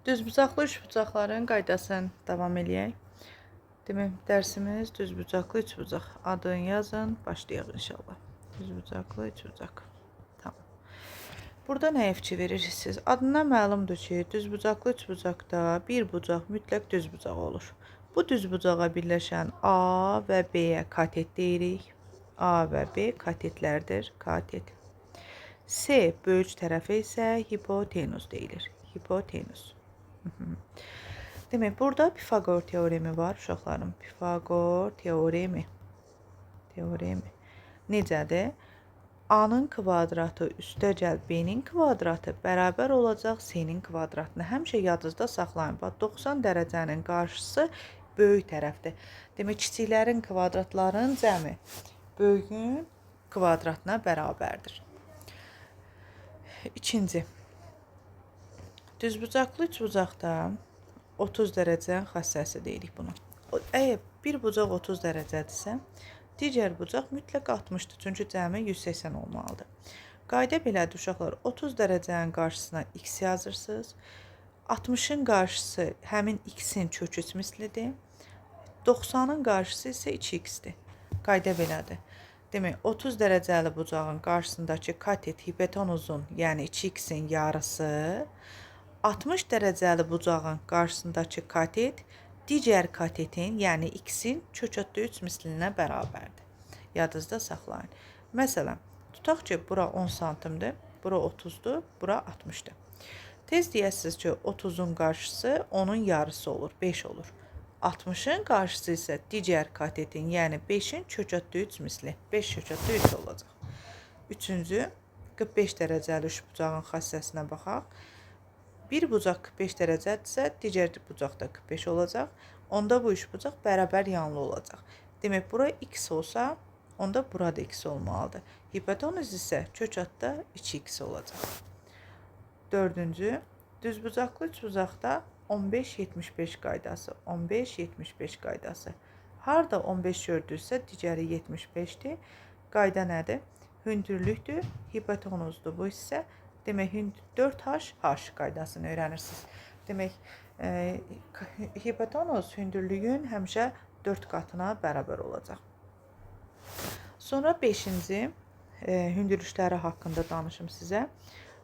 Düzbucaqlı üçbucaqların qaydasını davam eləyək. Demək, dərsimiz düzbucaqlı üçbucaq. Adını yazın, başlayaq inşallah. Düzbucaqlı üçbucaq. Tamam. Burada nəyə fikir verirsiniz? Adından məlumdur ki, düzbucaqlı üçbucaqda bir bucaq mütləq düzbucaq olur. Bu düzbucağa birləşən A və B-yə katet deyirik. A və B katetlərdir. Katet. C böyük tərəfi isə hipotenuz deyilir. Hipotenuz. Demək, burada Pifaqor teoremi var uşaqlarım. Pifaqor teoremi. Teoremi. Necədir? A-nın kvadratı üstəgəl B-nin kvadratı bərabər olacaq C-nin kvadratına. Həmişə yadınızda saxlayın. Bax, 90 dərəcənin qarşısı böyük tərəfdir. Demək, kiçiklərin kvadratların cəmi böyüyün kvadratına bərabərdir. İkinci. Düzbucaqlı üçbucaqda 30 dərəcə xassəsi deyirik buna. Əgər bir bucaq 30 dərəcədirsə, digər bucaq mütləq 60-dır. Çünki cəmi 180 olmalıdır. Qayda belədir uşaqlar. 30 dərəcənin qarşısına x yazırsınız. 60-ın qarşısı həmin x-in kök 3 mislidir. 90-ın qarşısı isə 2x-dir. Qayda belədir. Demək, 30 dərəcəli bucağın qarşısındakı katet hipotenuzun, yəni 2x-in yarısı, 60 dərəcəli bucağın qarşısındakı katet digər katetin, yəni x-in kökətdə 3 mislinə bərabərdir. Yadınızda saxlayın. Məsələn, tutaq ki, bura 10 santimdir, bura 30-dur, bura 60-dır. Tez deyəsiniz ki, 30-un qarşısı onun yarısı olur, 5 olur. 60-ın qarşısı isə digər katetin, yəni 5-in kökətdə 3 misli, 5 kökətdə 3 olacaq. Üçüncü, 45 dərəcəli üçbucağın xassəsinə baxaq. Bir bucaq 45 dərəcədirsə, digər bucaq da 45 olacaq. Onda bu üçbucaq bərabər yanlı olacaq. Demək, bura x olsa, onda burada x olmalıdır. Hipotenuz isə kökatda 2x olacaq. Dördüncü, düzbucaqlı üçbucaqda 15-75 qaydası. 15-75 qaydası. Harda 15 gördünüzsə, digəri 75-dir. Qayda nədir? Hündürlükdür, hipotenuzdur bu hissə. Demək, 4H, H qaydasını öyrənirsiniz. Demək, hipotenuz hündürlüyün həmişə 4 qatına bərabər olacaq. Sonra 5-ci hündürlükləri haqqında danışım sizə.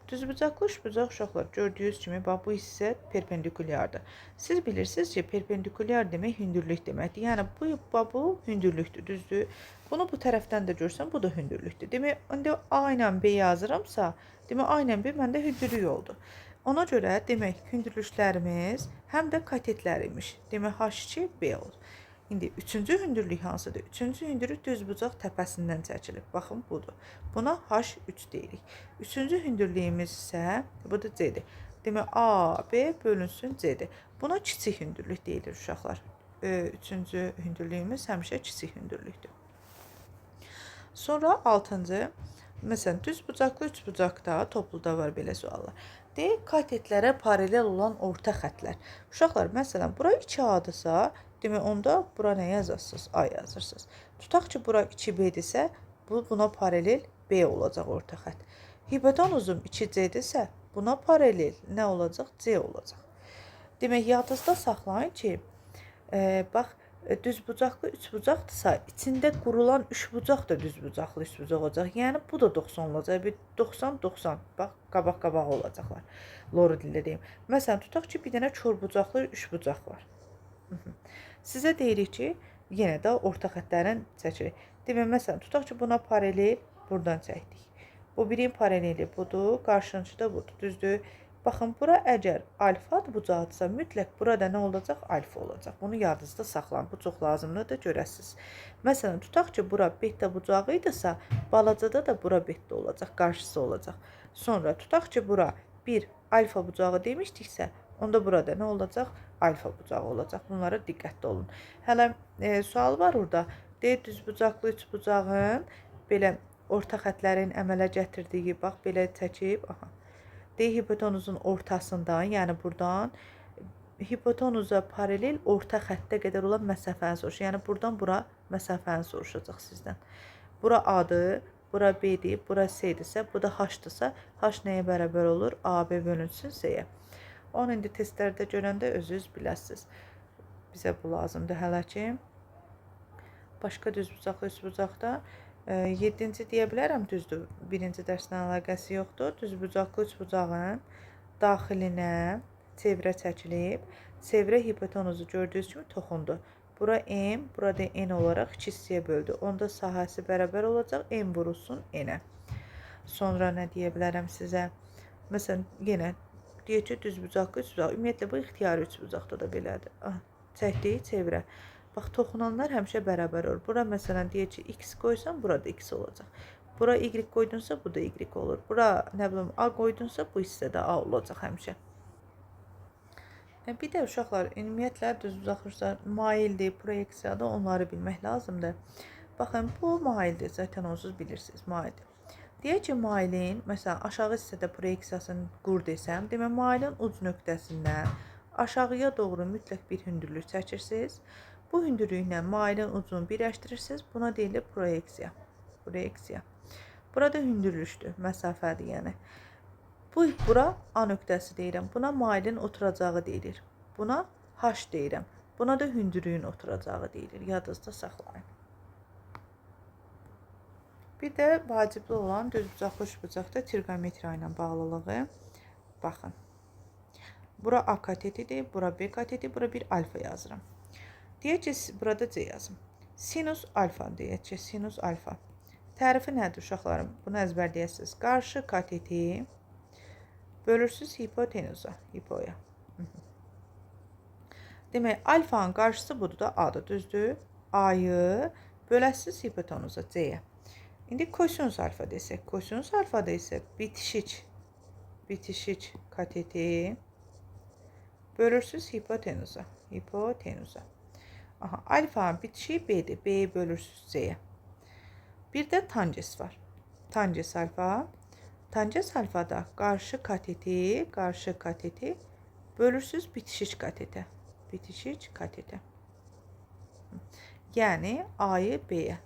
Düzbucaqlı üçbucaq uşaqlar gördüyünüz kimi bax bu hissə perpendikulyardır. Siz bilirsiniz ki, perpendikulyar demək hündürlük deməkdir. Yəni bu hündürlükdür, düzdür? Bunu bu tərəfdən də görsən, bu da hündürlükdür. Demək, indi A ilə B yazıramsa, demək A ilə B məndə hündürlük oldu. Ona görə demək hündürlüklərimiz həm də katetlər imiş. Demək H2 B olur. İndi üçüncü hündürlük hansıdır? Üçüncü hündürlük düzbucaq təpəsindən çəkilib. Baxın, budur. Buna H3 deyirik. Üçüncü hündürlüyümüz isə bu da C-dir. Demək, A, B bölünsün C-dir. Buna kiçik hündürlük deyilir uşaqlar. Üçüncü hündürlüyümüz həmişə kiçik hündürlükdür. Sonra altıncı, məsələn, düzbucaqlı üçbucaqda topluda var belə suallar. Deyir, katetlərə paralel olan orta xətlər. Uşaqlar, məsələn, bura 2A-dırsa, demək, onda bura nə yazırsınız? A yazırsınız. Tutaq ki, bura 2B-dirsə, bu buna paralel B olacaq orta xətt. Hipotenuzum 2C-dirsə, buna paralel nə olacaq? C olacaq. Demək, yadınızda saxlayın ki, bax, düzbucaqlı üçbucaqdırsa, içində qurulan üçbucaq da düzbucaqlı üçbucaq olacaq. Yəni, bu da 90 olacaq. Bir 90-90, bax, qabaq-qabağa olacaqlar. Loru dildə deyim. Məsələn, tutaq ki, bir dənə korbucaqlı üçbucaq var. Sizə deyirik ki, yenə də orta xəttlərin çəkirik. Demək, məsələn, tutaq ki, buna paralel buradan çəkdik. Bu birin paraleli budur, qarşıncı da budur, düzdür? Baxın, bura əgər alfa bucaqdırsa, mütləq burada nə olacaq? Alfa olacaq. Bunu yadınızda saxlayın. Bu çox lazımlıdır, görəsiniz. Məsələn, tutaq ki, bura beta bucağı idisə, balacada da bura beta olacaq, qarşısı olacaq. Sonra tutaq ki, bura bir alfa bucağı demişdiksə, onda burada nə olacaq? Alfa bucağı olacaq. Bunlara diqqətli olun. Hələ sual var orada. Deyir, düzbucaqlı üçbucağın belə orta xətlərin əmələ gətirdiyi, bax, belə çəkib, aha. Deyir, hipotenuzun ortasından, yəni buradan hipotenuza paralel orta xəttə qədər olan məsafəni soruşur. Yəni buradan bura məsafəni soruşacaq sizdən. Bura A-dır, bura B-dir, bura C-dirsə, bu da H-dırsa, H nəyə bərabər olur? AB bölünsün C-yə. Onu indi testlərdə görəndə özünüz biləsiniz. Bizə bu lazımdır hələ ki. Başqa düzbucaqlı üçbucaqda 7-ci deyə bilərəm, düzdür. Birinci dərslə əlaqəsi yoxdur. Düzbucaqlı üçbucağın daxilinə çevrə çəkilib. Çevrə hipotenuzu gördüyünüz kimi toxundu. Bura M, burada N olaraq iki hissəyə böldü. Onda sahəsi bərabər olacaq M vurulsun N-ə. Sonra nə deyə bilərəm sizə? Məsələn, yenə deyək ki, düzbucaqlı üçbucaq. Ümumiyyətlə, bu ixtiyari üçbucaqda da belədir. Ah, çəkdiyi çevrə. Bax, toxunanlar həmişə bərabər olur. Bura məsələn, deyək ki, X qoysam, burada X olacaq. Bura Y qoydunsa, bu da Y olur. Bura, nə bilim, A qoydunsa, bu hissədə A olacaq həmişə. Bir də uşaqlar, ümumiyyətlə düzbucaqlı maildir, proyeksiyada onları bilmək lazımdır. Baxın, bu maildir, zaten onsuz bilirsiniz, maildir. Deyək ki, mailin, məsələn, aşağı hissədə proyeksiyasını qur desəm, demək, mailin uc nöqtəsindən aşağıya doğru mütləq bir hündürlük çəkirsiniz. Bu hündürlüklə mailin ucunu birləşdirirsiniz. Buna deyilir proyeksiya. Proyeksiya. Burada hündürlükdür, məsafədir yəni. Bu, bura A nöqtəsi deyirəm. Buna mailin oturacağı deyilir. Buna H deyirəm. Buna da hündürlüyün oturacağı deyilir. Yadınızda saxlayın. Bir də vacibli olan düzbucaqlı üçbucaqda trigonometriya ilə bağlılığı. Baxın. Bura A katetidir, bura B kateti, bura bir alfa yazıram. Deyək ki, burada C yazım. Sinus alfa deyək ki, sinus alfa. Tərifi nədir uşaqlarım? Bunu əzbərləyəsiniz. Qarşı kateti bölürsünüz hipotenuza, hipoya. Demək, alfanın qarşısı budur da, A-dır, düzdür? A-yı böləsiniz hipotenuza, C-yə. İndi kosinus alfa desək, kosinus alfada isə bitişik kateti bölürsünüz hipotenuza, hipotenuza. Aha, alfanın bitişiyi B-dir, B-yi bölürsünüz C-yə. Bir də tangens var. Tangens alfa. Tangens alfada qarşı kateti bölürsünüz bitişik katetə. Bitişik katetə. Yəni A-yı B-yə.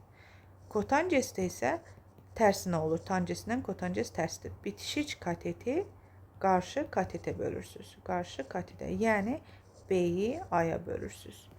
Kotangesdə isə tərsinə olur. Tangeslə kotanges tərsdir. Bitişik kateti qarşı katetə bölürsünüz. Qarşı katetə. Yəni B-yi A-ya bölürsünüz.